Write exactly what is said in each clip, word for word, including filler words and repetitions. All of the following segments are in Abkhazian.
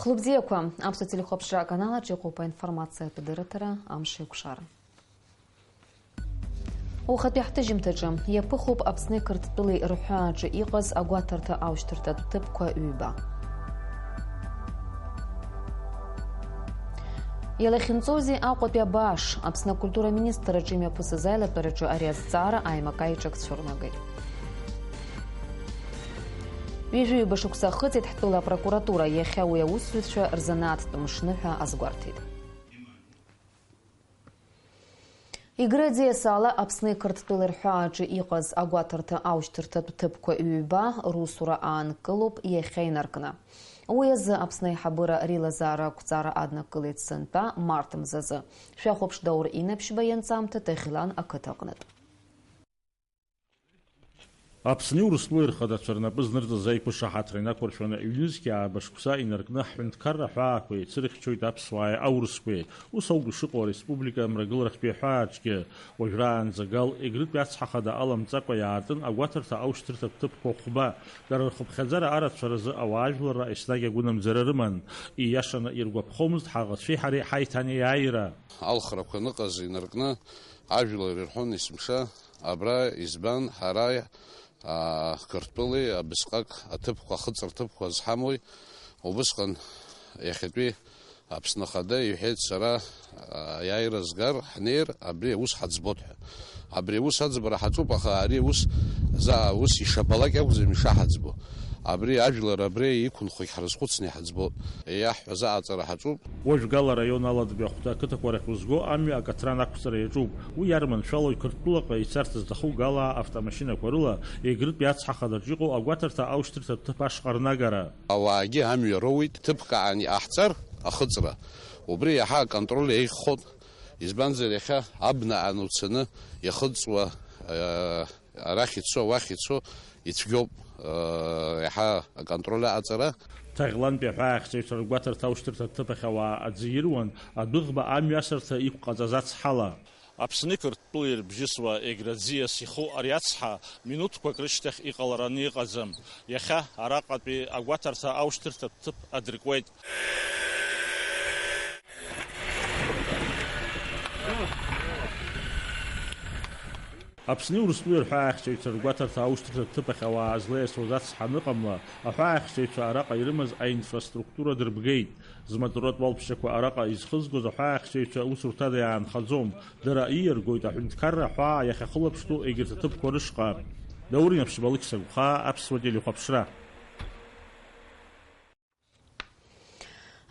Хәлыбзиақәа, аԥсуа телехәаԥшра аканалаҿ иҟоуп аинформациатә дырраҭара Амш еиқәшара. Ухатәи ҳҭыжьымҭаҿы иаԥыхуп Аԥсни Қырҭтәылеи рҳәааҿы иҟаз агәаҭарҭа аушьҭырҭатә ҭыԥқәа ҩба. Иалахьынҵоузеи Аҟәатәи абааш? Аԥсны акультура аминистрраҿы имҩаԥысыз аилатәараҿы ари азҵаара аимак аиҿак цәырнагеит. Ҩажәи ҩба шықәса ахыҵит ҳтәыла апрокуратура, иахьа уи аусзуҩцәа рзанааҭтә мшны ҳәа азгәарҭеит. Егры аӡиас ала Аԥсни Қырҭтәылеи рҳәааҿы иҟаз агәаҭарҭа аушьҭырҭатә ҭыԥқәа ҩба русура аанкылоуп иахьа инаркны. Уи азы Аԥсны аиҳабыра реилазаара ақәҵара аднакылеит сынтәа март мзазы. Шәахәаԥш Даур Инаԥшьба ианҵамҭа Ҭаӷьлан ақыҭа аҟнытә. Аԥсни Урыстәылеи рхадацәа рнапы знырҵаз аиқәышаҳаҭра инақәыршәаны, ҩнызқьи ааба шықәса инаркны ҳҳәынҭқарра ҳәаақәа еицырхьчоит аԥсуааи аурысқәеи. Ус ауп ишыҟоу ареспублика амрагыларахьтәи аҳәааҿгьы. Уажәраанӡа Гал Егрытәи ацҳа хада аламҵакәа иаартын агәаҭарҭа аушьҭырҭатә ҭыԥқәа хәба. Дара рхыԥхьаӡара арацәаразы ауаажәларра еснагь агәынамӡара рыман. Ииашаны иргәаԥхомызт ҳаӷацәеи ҳареи ҳаиҭанеиааира. Алхрақәа ныҟаз инаркны ажәлар ирҳәон есымша, абра избан, ҳара, аа, Қырҭтәылеи абысҟак аҭыԥқәа, ахыҵырҭыԥқәа зҳамои? Убысҟан иахьатәи Аԥсны Ахада иҳәеит, сара, аа, аиааира згар ҳнеир, абри аус ҳаӡбот ҳәа. Абри аус аӡбара ҳаҿуп, аха ари аус заа аус ишабалак акәӡам ишаҳаӡбо. Абри ажәлар абри иқәынхогь ҳрызхәыцны иҳаӡбот. Иаҳҳәаз аҟаҵара ҳаҿуп. Уажә Гал араион Аладатәи ахәҭа ақыҭақәа рахь узго амҩа акаҭран ақәҵара иаҿуп. Уи иарманшәалоит Қырҭтәылаҟа ицарц зҭаху Гал автомашьынақәа рыла Егрытәи ацҳа хадаҿ иҟоу агәаҭарҭа аушьҭырҭатә ҭыԥ ашҟа рнагара. Ауаагьы амҩа роуеит, ҭыԥк аан иҟаҳҵар ахыҵра. Убри иаҳа аконтроль еиӷьхон, избанзар иахьа абна аан уцаны иахыҵуа, э, арахь ицо, уахь ицо ицәгьоуп, э, иаҳа аконтроль аҟаҵара. Ҭаӷьлантәи аҳәаахьчаҩцәа ргәаҭарҭа аушьҭырҭатә ҭыԥ ахь ауаа аӡы ируан, адәыӷба амҩасырҭа иқәҟаҵаз ацҳала. Аԥсни Қырҭтәылеи ирыбжьысуа Егры аӡиас иху ари ацҳа минуҭқәак рышьҭахь иҟалараны иҟаӡам. Иахьа араҟатәи агәаҭарҭа аушьҭырҭатә ҭыԥ адыркуеит. Аԥсни Урыстәылеи рҳәаахьчаҩцәа ргәаҭарҭа аушьҭырҭатә ҭыԥ ахь ауаа злеиасуаз ацҳа аныҟамла, аҳәаахьчаҩцәа араҟа ирымаз аинфраструктура дырбгеит. Змаҵуратә уалԥшьақәа араҟа изхызгоз аҳәаахьчаҩцәа усурҭада иаанхаӡом. Дара ииаргоит аҳәынҭқарра аҳәаа иахьахылаԥштәу егьырҭ аҭыԥқәа рышҟа. Даур Инаԥшьба, Алықьса Гәхаа, Аԥсуа телехәаԥшра.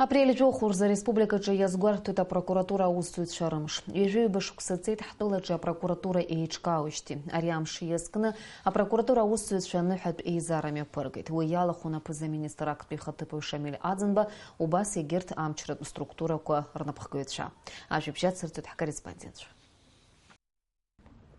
Апрель жәохә рзы ареспубликаҿы иазгәарҭоит апрокуратура аусзуҩцәа рымш. Ҩажәи ҩба шықәса ҵит ҳтәылаҿы апрокуратура еиҿкаауеижьҭеи. Ари амш иазкны апрокуратура аусзуҩцәа аныҳәатә еизара мҩаԥыргеит. Уи иалахәын аԥыза-министр актәи ихаҭыԥуаҩ Шамиль Аӡынба, убас егьырҭ амчратә структурақәа рнапхгаҩцәа. Ажәабжь ацырҵоит ҳкорреспондентцәа.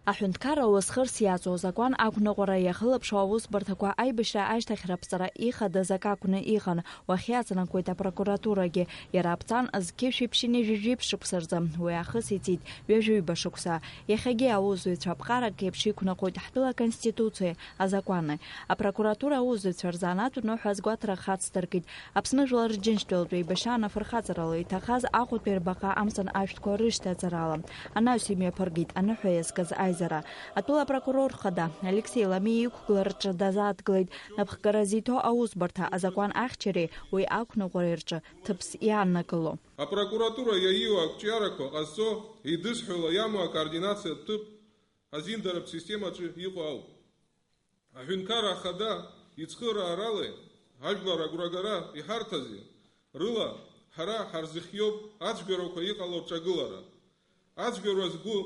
Аҳәынҭқарра уасхырс иаҵоу азакәан ақәныҟәара иахылаԥшуа аусбарҭақәа аибашьра ашьҭахь раԥҵара ихадаз акы акәны иҟан, уахьиаҵанакуеит апрокуратурагьы. Иара аԥҵан зқьышәи ԥшьынҩажәи жәиԥшь шықәса рзы, уи аахыс иҵит ҩажәи ҩба шықәса. Иахьагьы аусзуҩцәа ԥҟарак еиԥш иқәныҟәоит ҳтәыла Конституциеи азакәани. Апрокуратура аусзуҩцәа рзанааҭтә ныҳәа азгәаҭара хацдыркит. Аԥсны Жәлар Рџьынџьтәылатә еибашьра анафырхаҵарала иҭахаз Аҟәатәи рбаҟа амҵан ашәҭқәа рышьҭаҵарала анаҩс имҩаԥыргеит аныҳәа иазкыз аизара. Атәыла апрокурор хада Алексеи Ламиа иқәгылараҿы дазааҭгылеит напхгара зиҭо аусбарҭа азакәан ахьчареи уи ақәныҟәареи рҿы ҭыԥс иааннакыло. Апрокуратура иаиуа ақәҿиарақәа ҟазҵо еидызҳәала иамоу акоординациатә ҭыԥ азиндаратә системаҿы иҟоу ауп. Аҳәынҭқарра Ахада ицхырааралеи, ажәлар агәрагара иҳарҭази рыла ҳара ҳарзыхиоуп ацәгьарақәа иҟало рҿагылара. Ацәгьара згәы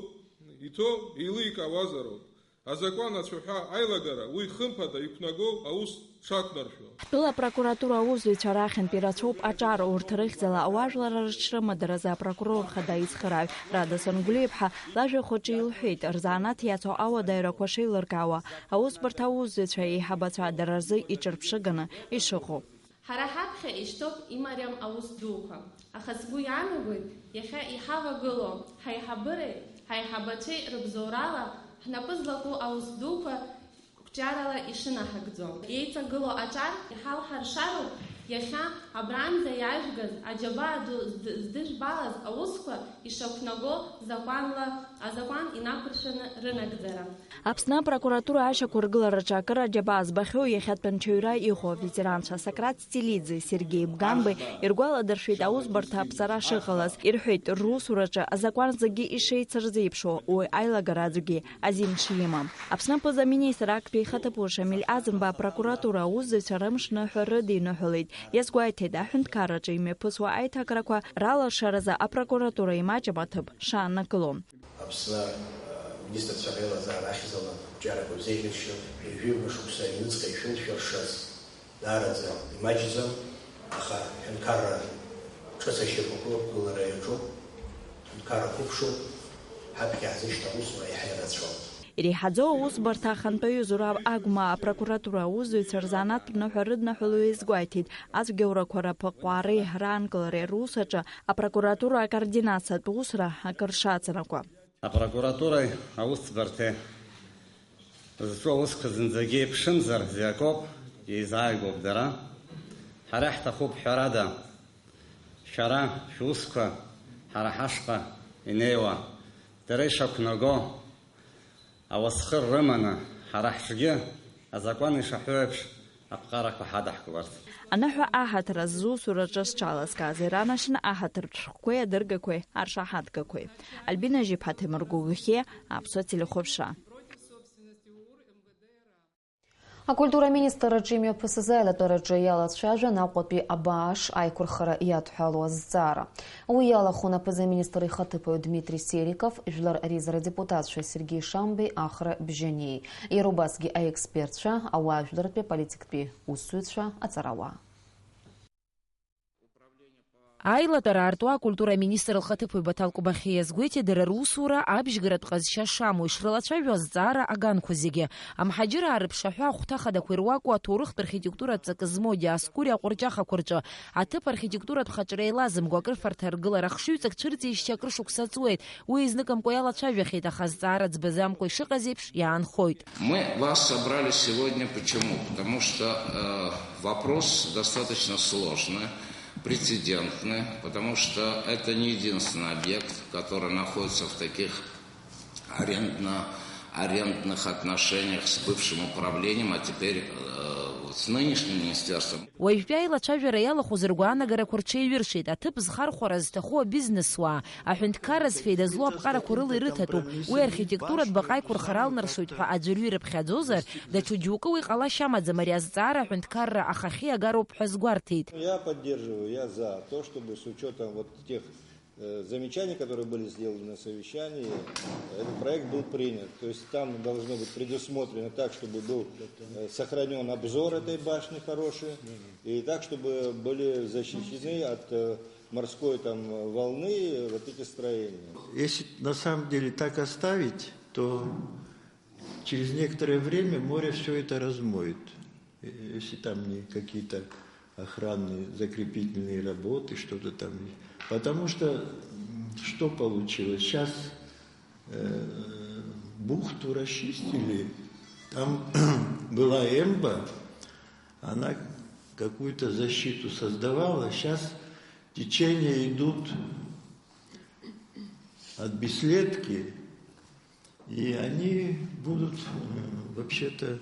иҭоу еиликаауазароуп азакәан ацәаҳәа аилагара, уи хымԥада иқәнагоу аус дшақәнаршәо. Ҳтәыла апрокуратура аусзуҩцәа рахьынтә ирацәоуп аҿар, урҭ рыхьӡала ауаажәларра рыҽрымадаразы апрокурор хада ицхырааҩ Радоу Сангәлиаԥҳа лажәахәаҿы илҳәеит, рзанааҭ иацу ауадаҩрақәа шеилыркаауа, аусбарҭа аусзуҩцәа еиҳабацәа дара рзы иҿырԥшыганы ишыҟоу. Ҳара ҳаԥхьа ишьҭоуп имариам аус дуқәа, аха сгәы иаанагоит, иахьа иҳавагылоу ҳаиҳабыреи ҳаиҳабацәеи рыбзоурала ҳнапы злаку аус дуқәа қәҿиарала ишынаҳагӡо. Еиҵагылоу аҿар иҳалҳаршароуп Иахьа абранӡа иаажәгаз аџьабаа ду зд-, здыжәбалаз аусқәа ишақәнаго закәанла, азакәан инақәыршәаны рынагӡара. Аԥсны апрокуратура ашьақәыргылараҿы акыр аџьабаа збахьоу иахьатәи анҽаҩра иҟоу аветеранцәа Сократ Стелиӡе, Сергеи Бганбеи иргәаладыршәеит аусбарҭа аԥҵара шыҟалаз. Ирҳәеит, русураҿы азакәан зегьы ишеицырзеиԥшуа, уи аилагара аӡәгьы азин шимам. Аԥсны аԥыза-министр актәи ихаҭыԥуаҩ Шамиль Азымба апрокуратура аусзуҩцәа рымшныҳәа рыдиныҳәалеит. Иазгәеиҭеит, аҳәынҭқарраҿы имҩаԥысуа аиҭакрақәа ралашаразы апрокуратура имаҷым аҭыԥ шааннакыло. Аԥсны, э, министрцәа реилазаара ахьӡала ақәҿиарақәа бзеиӷьаршьо, ҩажәи жәаба шықәса аҩныҵҟа ишәымшәыршаз даараӡа имаҷӡам, аха аҳәынҭқарра ҿыц ашьапы ақәгылара иаҿуп, аҳәынҭқарра қәыԥшуп, ҳаԥхьа ҳзышьҭа аусура иаҳа ирацәоуп. Иреиҳаӡоу аусбарҭа ахантәаҩы Зураб Агәмаа апрокуратура аусзуҩцәа рзанааҭтә ныҳәа рыдныҳәалаҩы иазгәеиҭеит, ацәгьоурақәа раԥыҟҟәаареи раанкылареи рус аҿы апрокуратура акоординациатә усура акыр шацыракуа. Апрокуратуреи аусӡбарҭеи зҿу аусқәа зынӡагьы еиԥшымзар, зи акоуп, еизааигәоуп дара. Ҳара иаҳҭахуп, ҳәарада, шәара шәусқәа ҳара ҳашҟа инеиуа, дара ишақәнаго, ауасхыр рыманы, ҳара ҳҿгьы, азакәан ишаҳәо еиԥш, аԥҟарақәа ҳадаҳкыларц. Аныҳәа аҳаҭыр азы зусураҿы зҽалазкааз иранашьан аҳаҭыртә шәҟәқәеи адыргақәеи аршаҳаҭгақәеи. Альбина Жиԥҳа, Ҭемыр Гәыгәхьиа, Аԥсуа телехәаԥшра. Акультура аминистрраҿы имҩаԥысыз аилатәараҿы иалацәажәан Аҟәатәи абааш аиқәырхара иадҳәалоу азҵаара. Уи иалахәын аԥыза-министр ихаҭыԥуаҩ Дмитри Сериков, жәлар реизара адепутатцәа Сергеи Шамбеи, Ахра Бжьаниеи, иара убасгьы аекспертцәа, ауаажәлартәи аполитиктәи усзуҩцәа, аҵарауаа. Аилатәара аартуа акультура аминистр лхаҭыԥуаҩ Баҭал Кәыбахьиа иазгәеиҭеит, дара русура абжьгаратә ҟазшьа шамоу, ишрылацәажәо азҵаара аганқәа зегьы. Амҳаџьыраа рыԥшаҳәа ахәҭа хадақәа ируаку аҭоурыхтә архитектуратә ҵакы змоу Диоскуриа аҟәырҷахақәа рҿы аҭыԥ архитектуратә хаҿра еилазымкуа акрыфарҭа аргылара ахшыҩҵак цәырҵеижьҭеи акрышықәса ҵуеит. Уи изныкымкәа иалацәажәахьеит, аха азҵаара ӡбаӡамкәа ишыҟаз еиԥш иаанхоит. Мы вас собрали сегодня почему? Потому что, э, вопрос достаточно сложный, прецедентный, потому что это не единственный объект, который находится в таких арендно-, арендных отношениях с бывшим управлением, а теперь, э, вот с нынешним министерством. Уажәтәи аилацәажәара иалахәыз ргәаанагарақәа рҽеиҩыршеит, аҭыԥ зхархәара зҭаху абизнесуаа, аҳәынҭқарра зфеида злоу аԥҟарақәа рыла ирыҭатәуп. Уи архитектуратә баҟа аиқәырхара алнаршоит ҳәа аӡәырҩы ирыԥхьаӡозар, даҽа џьоукы уи ҟалашьа амаӡам, ари азҵаара аҳәынҭқарра ахахьы иагароуп ҳәа азгәарҭеит. Я поддерживаю, я за то, чтобы с учётом вот тех, э, замечаний, которые были сделаны на совещании, этот проект был принят. То есть там должно быть предусмотрено так, чтобы был, э, сохранён обзор этой башни хороший, и так, чтобы были защищены от, э, морской там волны вот эти строения. Если на самом деле так оставить, то через некоторое время море всё это размоет. Э, если там не какие-то охранные, закрепительные работы, что-то там. Потому что, м, что получилось? Щас, э, бухту расчистили, там была эмба, она какую-то защиту создавала, щас течения идут от беседки, и они будут, э, вообще-то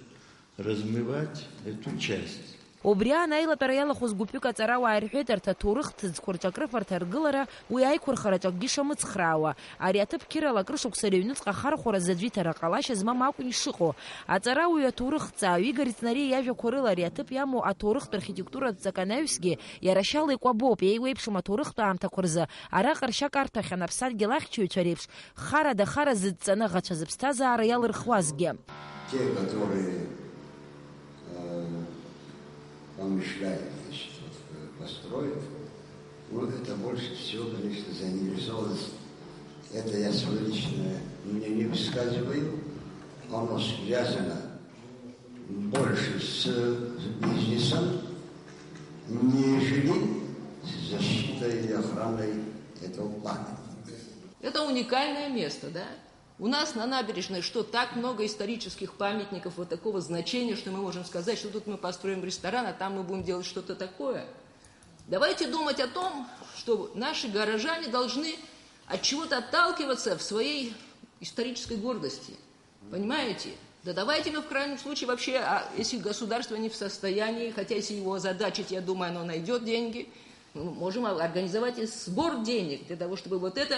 размывать эту часть. Убри аан аилатәара иалахәыз гәыԥҩык аҵарауаа ирҳәеит, арҭ аҭоурых ҭыӡқәа рҿы акрыфарҭа аргылара, уи аиқәырхараҿы акгьы шамыцхраауа. Ари аҭыԥ қьырала акрышықәса рыҩныҵҟа ахархәара заӡәы иҭара ҟалашьа змам акәын ишыҟоу. Аҵарауаҩ аҭоурыхҭҵааҩ Игорь Ҵнариа иажәақәа рыла, ари аҭыԥ иамоу аҭоурыхтә архитектуратә ҵак анаҩсгьы, иара шьала икәабоуп, еиуеиԥшым аҭоурыхтә аамҭақәа рзы. Араҟа ршьа карҭәахьан, аԥсадгьыл ахьчаҩцәа реиԥш, харада-хара зыдҵаны аӷацәа зыԥсҭазаара иалырхуазгьы. Те, которые, э, помышляют, значит, вот, э, построить, ну, это больше всего, конечно, заинтересованность. Это я своё личное мнение высказываю. Оно связано больше с бизнесом, нежели с защитой и охраной этого памятника. Это уникальное место, да? У нас на набережной что, так много исторических памятников вот такого значения, что мы можем сказать, что тут мы построим ресторан, а там мы будем делать что-то такое. Давайте думать о том, что наши горожане должны от чего-то отталкиваться в своей исторической гордости. Понимаете? Да давайте мы в крайнем случае вообще, а если государство не в состоянии, хотя если его озадачить, я думаю, оно найдет деньги, мы можем организовать и сбор денег для того, чтобы вот это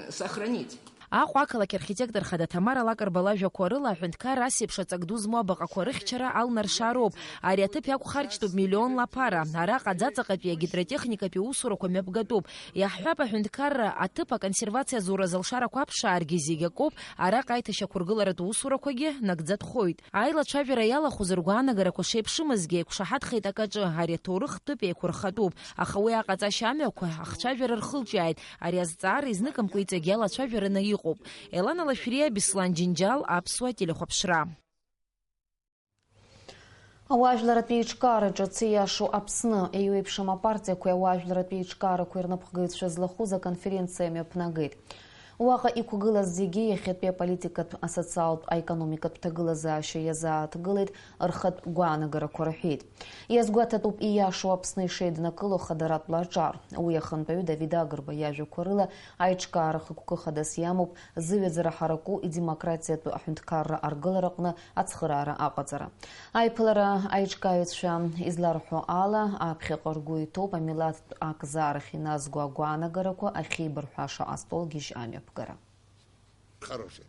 сохранить. Аҟәа ақалақь архитектор хада Ҭамара Лакрба лажәақәа рыла, аҳәынҭқарра ас еиԥш аҵак ду змоу абаҟақәа рыхьчара алнаршароуп. Ари аҭыԥ иақәхарџьтәуп миллионла аԥара. Араҟа аӡаҵаҟатәи агидротехникатәи усурақәа мҩаԥгатәуп. Иаҳҳәап, аҳәынҭқарра аҭыԥ аконсервациа зура залшарақәа аԥшааргьы зегь акоуп, араҟа аиҭашьақәыргыларатә усурақәагьы нагӡатәхоит. Аилацәажәара иалахәыз ргәаанагарақәа шеиԥшымызгьы еиқәшаҳаҭхеит акаҿы, ари аҭоурыхтәы еиқәырхатәуп, аха уи аҟаҵашьа амҩақәа ахцәажәара рхылҿиааит, ари азҵаара изныкымкәа иҵегь иалацәажәараны иҟоуп. Елана Лашәриа, Беслан Џьынџьал, Аԥсуа телехәаԥшра. Ауаажәларратә еиҿкаара ҿыц ииашоу Аԥсны, еиуеиԥшым апартиақәеи ауаажәларратә еиҿкаарақәеи рнапхгаҩцәа злахәыз аконференциа мҩаԥнагеит. Уаҟа иқәгылаз зегьы иахьатәи аполитикатә, асоциалтә, аекономикатә ҭагылазаашьа иазааҭгылеит рхатә гәаанагарақәа рҳәеит. Иазгәаҭатәуп ииашоу Аԥсны ишеиднакыло хадаратәла аҿар. Уи ахантәаҩы Давид Агрба иажәақәа рыла аиҿкаара хықәкы хадас иамоуп зыҩаӡара ҳараку идемократиатәу аҳәынҭқарра аргылараҟны ацхыраара аҟаҵара. Аиԥылара аиҿкааҩцәа изларҳәо ала, аԥхьаҟа ргәы иҭоуп амилаҭтә акзаарахь иназго агәаанагарақәа ахьеибарҳәаша астолгьежь амҩаԥгара. Хорошее.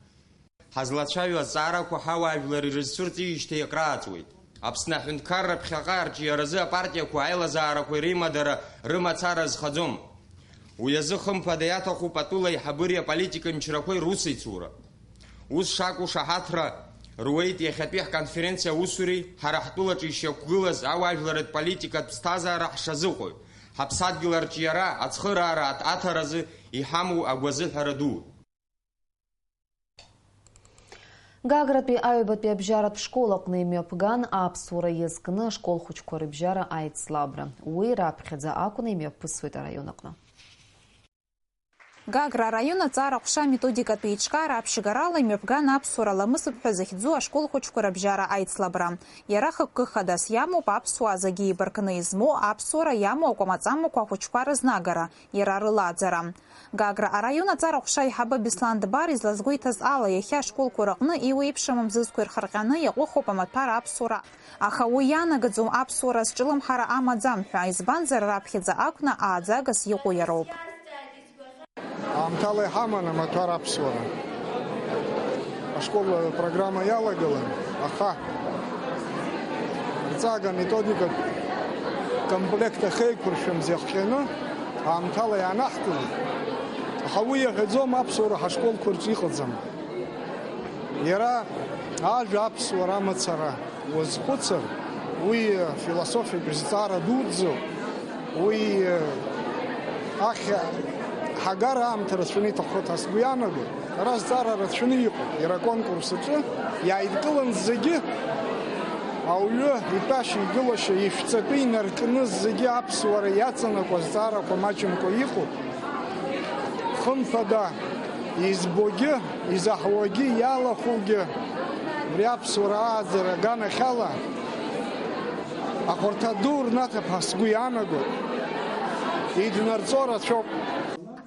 Ҳазлацәажәо азҵаарақәа ҳауаажәлар ирызцәырҵижьҭеи акрааҵуеит. Аԥсны аҳәынҭқарра ԥхьаҟа арҿиаразы апартиақәа аилазаарақәеи реимадара рымацара азхаӡом. Уи азы хымԥада иаҭахуп атәыла аиҳабыреи аполитика мчрақәеи русеицура. Ус шакәу шаҳаҭра руеит иахьатәи ҳконференциа аусуреи ҳара ҳтәылаҿы ишьақәгылаз ауаажәларратә политикатә ԥсҭазаара ҳшазыҟоу, ҳаԥсадгьыл арҿиара, ацхыраара аҭ-, аҭаразы иҳамоу агәазыҳәара ду. Гагратәи аҩбатәи абжьаратә школ аҟны имҩаԥган аԥсуара иазкны ашкол хәыҷқәа рыбжьара аицлабра. Уи раԥхьаӡа акәны имҩаԥысуеит араион аҟны. Гагра араион аҵара ҟәша аметодикатә еиҿкаара аԥшьгарала имҩаԥган аԥсуара ламысуп ҳәа захьӡу ашкол хәыҷқәа рыбжьара аицлабра. Иара хықәкы хадас иамоуп аԥсуаа зегьы еибаркны измоу аԥсуара иамоу акәамаҵамақәа ахәыҷқәа рызнагара, иара рылаӡара. Гагра араион аҵара ҟәша аиҳабы Беслан Дбар излазгәеиҭаз ала, иахьа ашколқәа рыҟны еиуеиԥшым амзызқәа ирхырҟьаны иаҟәыхуп амаҭәар аԥсуара. Аха уи ианагаӡом аԥсуара азҿлымҳара амаӡам ҳәа, избанзар, раԥхьаӡа акәны ааӡагас иҟоу иароуп. Аамҭала иҳаман амаҭәар аԥсуара. Ашкол апрограмма иалагылан, аха рҵага методикатә комплект ахеиқәыршәамз иахҟьаны аамҭала иаанаҳкылеит. Аха уи иаҳәаӡом аԥсуара ҳашколқәа рҿы иҟаӡам. Иара ажәа аԥсуара амацара уазхәыцыр, уи философиатә зҵаара дуӡӡоуп, уи ахь ҳагара аамҭа рацәаны иҭаххоит ҳәа сгәы иаанагоит. Ара зҵаара рацәаны иҟоуп, иара аконкурс аҿы иааидкылан зегьы, ауаҩы итәашьа, игылашьа, ишәҵатәы инаркны зегьы аԥсуара иаҵанакуа азҵаарақәа маҷымкәа иҟоуп. Хымԥада, избогьы, изаҳауагьы, иалахәугьы, убри аԥсуара ааӡара аганахьала ахәарҭа ду рнаҭап ҳәа сгәы иаанагоит, иднарҵо рацәоуп.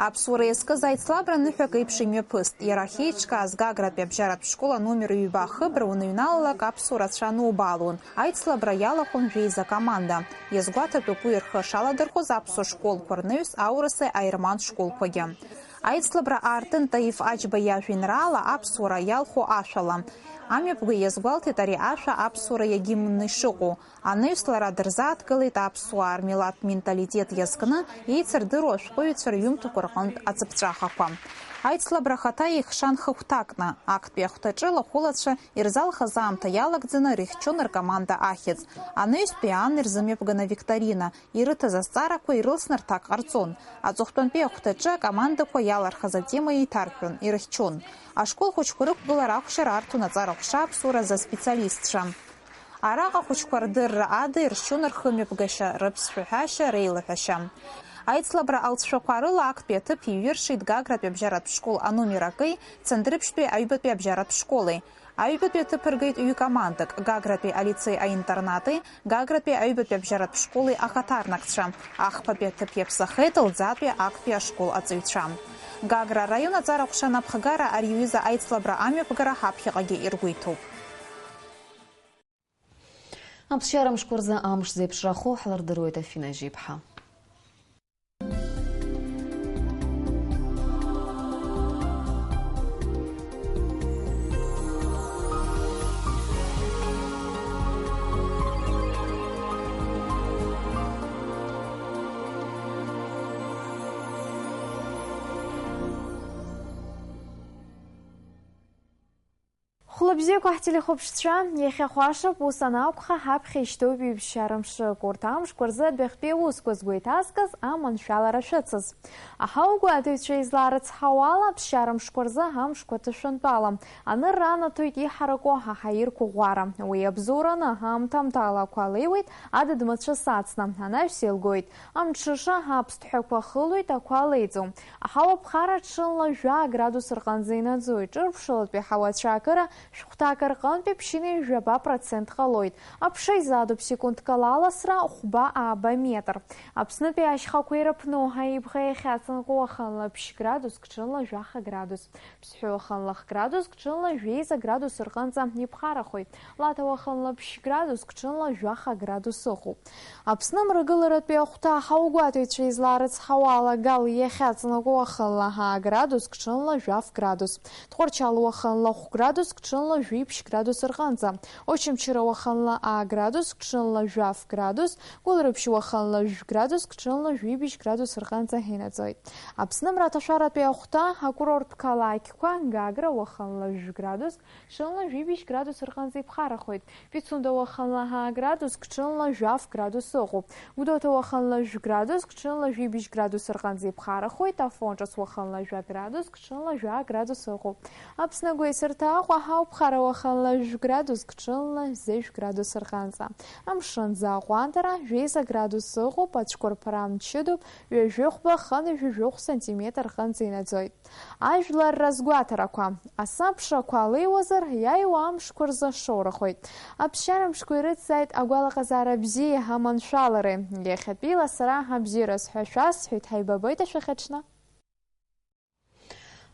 Аԥсуара иазкыз аицлабра ныҳәак еиԥш имҩаԥыст. Иара ахьеиҿкааз Гагратәи абжьаратә школ аномер ҩба ахыбра уныҩналалак аԥсуа рацәа анубаалон. Аицлабра иалахәын жәеиза команда. Иазгәаҭатәуп уи рхы шаладырхәыз аԥсуа школқәа рнаҩс аурыси аерман школқәагьы. Аицлабра аартын Таиф Аџьба иажәеинраала аԥсуара иалху ашәала. Амҩаԥгаҩ иазгәалҭеит ари ашәа аԥсуара иагьимны ишыҟоу. Анаҩс лара дырзааҭгылеит аԥсуаа рмилаҭтә менталитет иазкны еицырдыруа ашәҟәыҩҩцәа рҩымҭақәа рҟынтә ацыԥҵәахақәа. Аицлабра ахаҭа еихшан хыхәҭакны, актәи ахәҭаҿы лахәылацәа ирзалхыз аамҭа иалагӡаны ирыхьчон ркоманда ахьӡ. Анаҩстәи аан ирзымҩаԥган авикторина, ирыҭаз азҵаарақәа ирылсны рҭак ҟарҵон. Аҵыхәтәантәи ахәҭаҿы акомандақәа иалархыз атема еиҭарҳәон, ирыхьчон. Ашкол хәыҷқәа рықәгылара ахәшьара арҭон аҵара ҟәша аԥсуара азы аспециалистцәа. Араҟа ахәыҷқәа рдырра ада иршьон рхымҩаԥгашьа, рыԥсшәаҳәашьа, реилаҳәашьа. Аицлабра алҵшәақәа рыла актәи аҭыԥ иҩыршеит Гагратәи абжьаратә школ аномер акеи Цандрыԥшьтәи аҩбатәи абжьаратә школи. Аҩбатәи аҭыԥ ргеит ҩ-командак, Гагратәи алицеи аинтернати, Гагратәи аҩбатәи абжьаратә школи ахаҭарнакцәа. Ахԥатәи аҭыԥ иаԥсахеит Лӡатәи актәи ашкол аҵаҩцәа. Гагра араион аҵара ҟәша анапхгара ари аҩыза аицлабра амҩаԥгара ҳаԥхьаҟагьы иргәеиҭоуп. Аԥсшьара мшқәа рзы амш зеиԥшрахо ҳлырдыруеит, Афина Жьиԥҳа. Хәлыбзиақәа ҳтелехәаԥшцәа, иахьа хәашоуп, ус анакәха, ҳаԥхьа ишьҭоуп ҩыбжьара мшык. Урҭ амшқәа рзы адәахьтәи аусқәа згәеиҭазгаз аманшәалара шәыцыз. Аҳауагәаҭаҩцәа излаарыцҳауала, аԥсшьара мшқәа рзы амшқәа ҭышәынтәалам. Анырра анаҭоит иҳараку ҳаҳаирқәа ӷәӷәара. Уи абзоураны, аамҭа-аамҭала ақәа леиуеит, адыд-мацәыс ацны, анаҩс еилгоит. Амҽыша аԥсҭҳәақәа хылоит, ақәа леиҵом. Аҳауа ԥхара ҽынла жәа градус рҟынӡа инаӡоит. Ҿырԥшылатәи ҳауа ацәаакыра шәҟәҭак рҟынтәи ԥшьынҩажәаба процент ҟалоит. Аԥша изадуп секундк ала аласра хәба-ааба метр. Аԥснытәи ашьхақәа ирыԥну аибӷа иахьаҵанакуа уахынла ԥшь градуск, ҽынла жәаха градус. Ԥсҳәы уахынла х градуск, ҽынла жәеиза градус рҟынӡа иԥхарахоит. Лаҭа уахынла ԥшь градуск, ҽынла жәаха градус ыҟоуп. Аԥсны амрагыларатәи ахәҭа аҳауагәаҭаҩцәа излаарыцҳауала, Гал иахьаҵанакуа уахынла ҳаа градуск, ҽынла жәаф градус. Тҟәарчал уахынла хә градуск, ҽынла жәиԥшь градус рҟынӡа. Очамчыра уахынла аа градуск, ҽынла жәаф градус. Гәылрыԥшь уахынла жәә градуск, ҽынла жәибжь градус рҟынӡа инаӡоит. Аԥсны мраҭашәаратәи ахәҭа акурорттә қалақьқәа, Гагра уахынла жәә градуск, ҽынла жәибжь градус рҟынӡа иԥхарахоит. Пицунда уахынла ҳаа градуск, ҽынла жәаф градус ыҟоуп. Гәдоуҭа уахынла жәә градуск, ҽынла жәибжь градус рҟынӡа иԥхарахоит. Афон ҿыц уахынла жәа градуск, ҽынла жәа градус ыҟоуп. Аԥсны агәеисырҭа Аҟәа ҳауп, ԥхара уахынла жәә градуск, ҽынла зежә градус рҟынӡа. Амшын аӡы аҟәандара жәеиза градус ыҟоуп, ацәқәырԥара мчыдоуп, ҩажәи хәба хынҩажәи жәохә сантиметр рҟынӡа инаӡоит. Ажәлар разгәаҭарақәа. Асы аԥшақәа леиуазар, иааиуа амшқәа рзы шоурахоит. Аԥсшьара мшқәа ирыцзааит агәалаҟазаара бзиеи аманшәалареи. Иахьатәиала сара абзиараз ҳәа шәасҳәеит, ҳаибабоит ашәахьаҽны.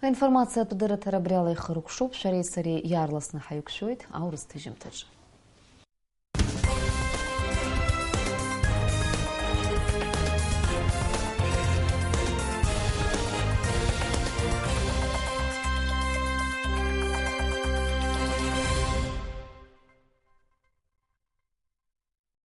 Аинформациатә дырраҭара абри ала ихыркәшоуп, шәареи сареи иаарласны ҳаиқәшәоит аурыс ҭыжьымҭаҿы.